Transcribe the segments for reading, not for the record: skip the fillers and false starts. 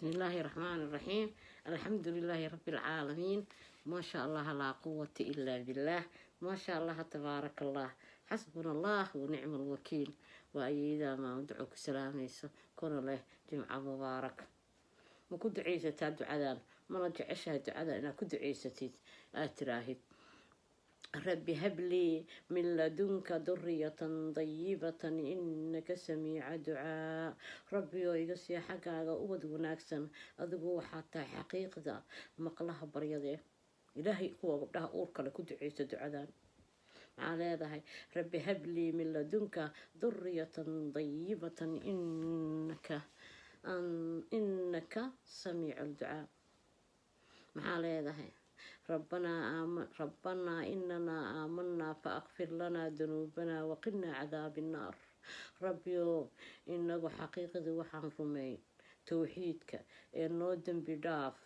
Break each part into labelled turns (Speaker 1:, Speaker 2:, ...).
Speaker 1: بسم الله الرحمن الرحيم، الحمد لله رب العالمين، ما شاء الله لا قوة إلا بالله، ما شاء الله تبارك الله، حسبنا الله ونعم الوكيل. وأيدا ما أدعوك سلاميسو كون له جمعة مبارك. Ma ku ducaysataa ducadan? Mana jeceshahay ducadan inaad ku ducaysatid? Aad tiraahid: رب هب لي من لدنك ذرية طيبة إنك سميع الدعاء. Rabbi oo iga sii xaggaaga ubad wanaagsan, adigu waxaa tahay xaqiiqda maqlaha baryadee. Ilaahay kuwa gabdhaha uur kale ku ducaysa ducadan. Maxaa leedahay? رب هب لي من لدنك ذرية طيبة إنك سميع الدعاء. Maxaa leedahay? ربنا إننا آمنا فاغفر لنا ذنوبنا وقنا عذاب النار. Rabbiyo, inagu xaqiiqdii waxaan rumeyn towxiidka, ee noo dembi dhaaf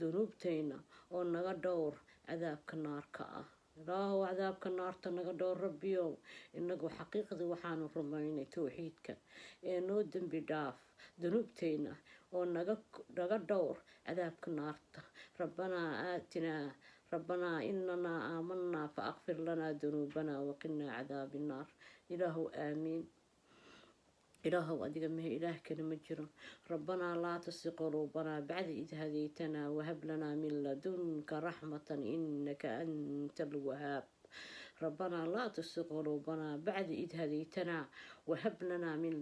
Speaker 1: dunuubtayna oo naga dhowr cadaabka naarka ah. Ilaahow, cadaabka naarta naga dhowr. Rabbiyow, inagu xaqiiqdii waxaanu rumaynay towxiidka, ee noo dembi dhaaf dunuubtayna oo naga dhowr cadaabka naarta. ربنا آتنا ربنا إننا آمنا فاغفر لنا ذنوبنا وقنا عذاب النار. Ilaahow, aamiin. Ilaahow, adiga mehe ilaah kale ma jiro. ربنا لا تزغ قلوبنا بعد إذ هديتنا وهب لنا من لدنك رحمة إنك أنت الوهاب. ربنا لا تزغ قلوبنا بعد إذ هديتنا وهب لنا من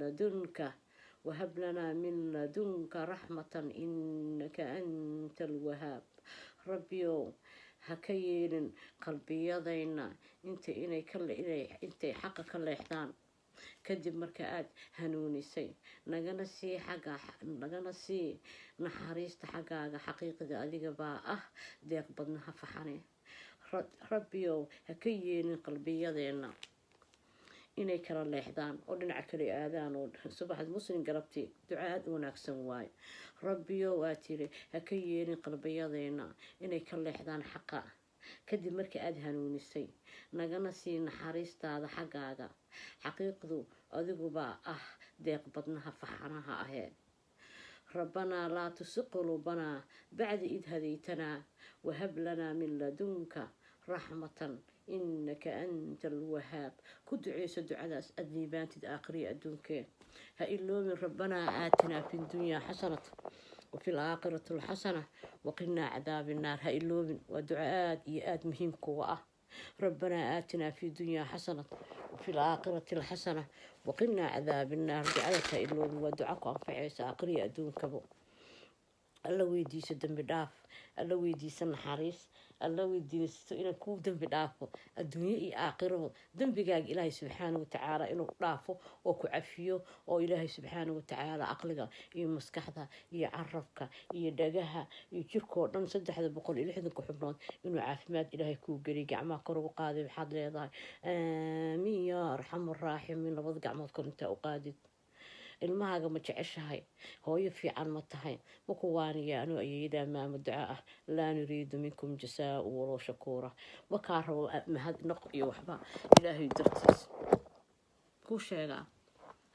Speaker 1: لدنك رحمة إنك أنت الوهاب. Rabbiyow, ha ka yeelin qalbiyadayna inta inay ka inay intay xaqa ka leexdaan kadib marka aad hanuunisay, nagana sii xagga, nagana sii naxariista xaggaaga. Xaqiiqda adiga baa ah deeq badnaha faxane. Rabbiyow, ha ka yeelin qalbiyadeena inay kala leexdaan oo dhinaca kale aadaan oo subaxad muslim galabti. Duca aada u wanaagsan waayo. Rabbiyow, aa tiri, ha ka yeelin qalbiyadeena inay ka leexdaan xaqa kadib marka aada hanuunisay, nagana sii naxariistaada xaggaaga. Xaqiiqdu adigubaa ah deeq badnaha faxanaha ahee. ربنا لا تزغ قلوبنا بعد إذ هديتنا وهب لنا من لدنك رحمة إنك أنت الوهاب. Ku duceyso ducadaas, aad liibaantid aakhiriya adduunkee. Ha iloomin: ربنا آتنا في الدنيا حسنة وفي الآخرة الحسنة وقنا عذاب النار. Ha iloobin, waa duco aad iyo aada muhiimkuga ah. ربنا آتنا في الدنيا حسنة وفي الآخرة الحسنة وقنا عذاب النار. Ducadaas ha iloobin, waa duco ku anfacaysa aakhiriya adduunkaba. Alla weydiiso dembi dhaaf, Alla weydiiso naxariis, Alla weydiisto inuu kuu dembi dhaafo adduunyo iyo aakhirabo. Dembigaaga Ilaahay subxaana watacaala inuu dhaafo oo ku cafiyo, oo Ilaahay subxaana watacaala aqliga iyo maskaxda iyo carabka iyo dhagaha iyo jirkoo dhan, 360-ka xubnood, inuu caafimaad Ilaahay kuu geliy. Gacmaha kor ugu qaaday, maxaad leedahay? Aamiin yaa arxam araaximiin. Labada gacmood kor intaa u qaadid. Ilmahaaga ma jeceshahay? Hooyo fiican ma tahay? Ma ku waaniya anuu ayeeyadaa maamo duco ah? لا نريد منكم جزاء ولا شكورا. Ma kaa rabo mahadnaq iyo waxba, Ilaahay dartiis kuu sheegaa.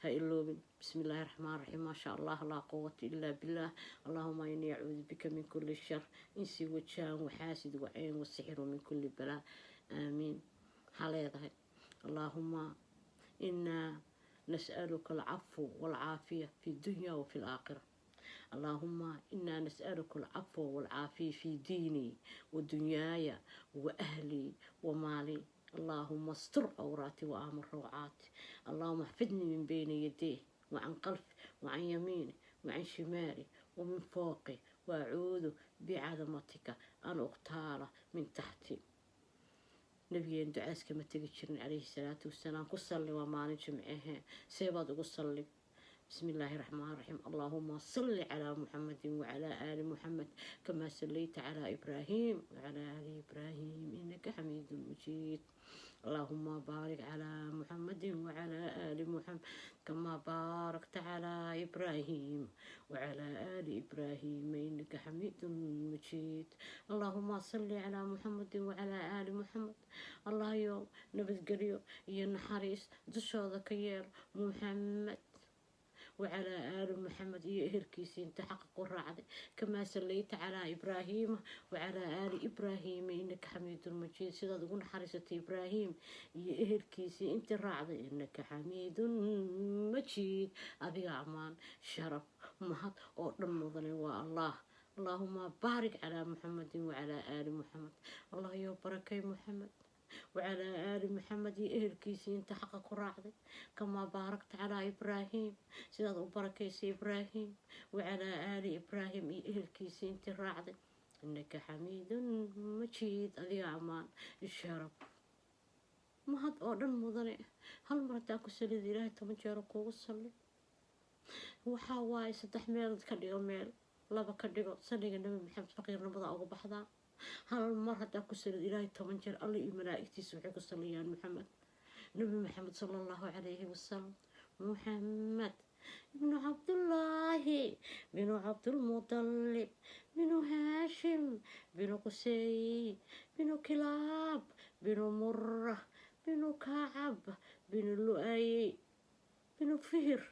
Speaker 1: Ha iloobin. بسم الله الرحمن الرحيم، ما شاء الله لا قوة إلا بالله. اللهم إني أعوذ بك من كل شر، إنس وجان وحاسد وعين وسحر ومن كل بلاء. آمين. Maxaa leedahay? اللهم إنا نسألك العفو والعافية في الدنيا وفي الآخرة. اللهم إنا نسألك العفو والعافية في ديني ودنياي وأهلي ومالي. اللهم استر عوراتي وآمن روعاتي. اللهم احفظني من بين يديه وعن خلفي وعن يميني وعن شمالي ومن فوقي، وأعوذ بعظمتك أن أغتال من تحتي. Nabigeen ducaas kama tegi jirin calayhi salaatu wasalaam. Ku salli, waa maalin jimcehe, seebaad ugu salli? بسم الله الرحمن الرحيم. اللهم صل على محمد وعلى آل محمد كما صليت على إبراهيم وعلى آل إبراهيم إنك حميد مجيد. اللهم بارك على محمد وعلى آل محمد كما باركت على إبراهيم وعلى آل إبراهيم إنك حميد مجيد. اللهم صل على محمد وعلى آل محمد. Allah yo nabadgelyo iyo naxariis dushooda ka yeel Muxamed. Wacalaa aali Muxamed iyo ehelkiisii inta xaqa ku raacday. Kamaa sallayta calaa Ibraahiima wacalaa aali Ibraahiima innaka xamiidun majiid. Sidaad ugu naxariisatay Ibraahim iyo ehelkiisii intii raacday, innaka xamiidun majiid. Adiga ammaan, sharaf, mahad oo dhan mudane waa Allah. Allaahuma baarik calaa Muxamedin wacalaa aali Muxamed. Allah yo barakay Muxamed wacalaa aali Maxamed iyo ehelkiisii inta xaqa ku raacday. Kamaa baarakta calaa Ibraahim, sidaad u barakaysay Ibraahim, wacalaa aali Ibraahim iyo ehelkiisii intii raacday, innaka xamiidun majiid. Adiga ammaan, sharaf, mahad oo dhan mudane. Hal mar hadaa ku salida, Ilaahay 10 jeero kuugu salli. Waxaa waaye saddex meel ka dhigo, meel laba ka dhigo. Saliga Nabi Maxamed faqiirnimada uga baxdaa. Hal mar haddaa ku salid, Ilaahay 10 jeer Alla iyo malaa'igtiisa waxay ku saliyaan Maxamed, Nabi Maxamed sala Allahu calayhi wasalam. Muxamed ibnu Cabdullaahi binu Cabdulmudalib binu Haashim binu Qusey binu Kilaab binu Mura binu Kacab binu Lu'ay binu Fihir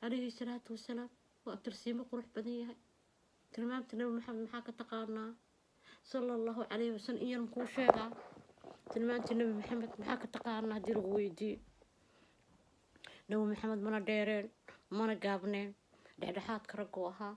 Speaker 1: calayhi salaatu wasalaam. Waa abtirsiimo qurux badan yahay. Tilmaamta Nabi Maxamed maxaa ka taqaanaa sala Allahu calayhi wasalam? In yaran kuu sheegaa. Tilmaamta Nabi Maxamed maxaa ka taqaanaa haddii lagu weydiiyo? Nabi Maxamed mana dheereen mana gaabneen, dhexdhexaadka ragguu ahaa.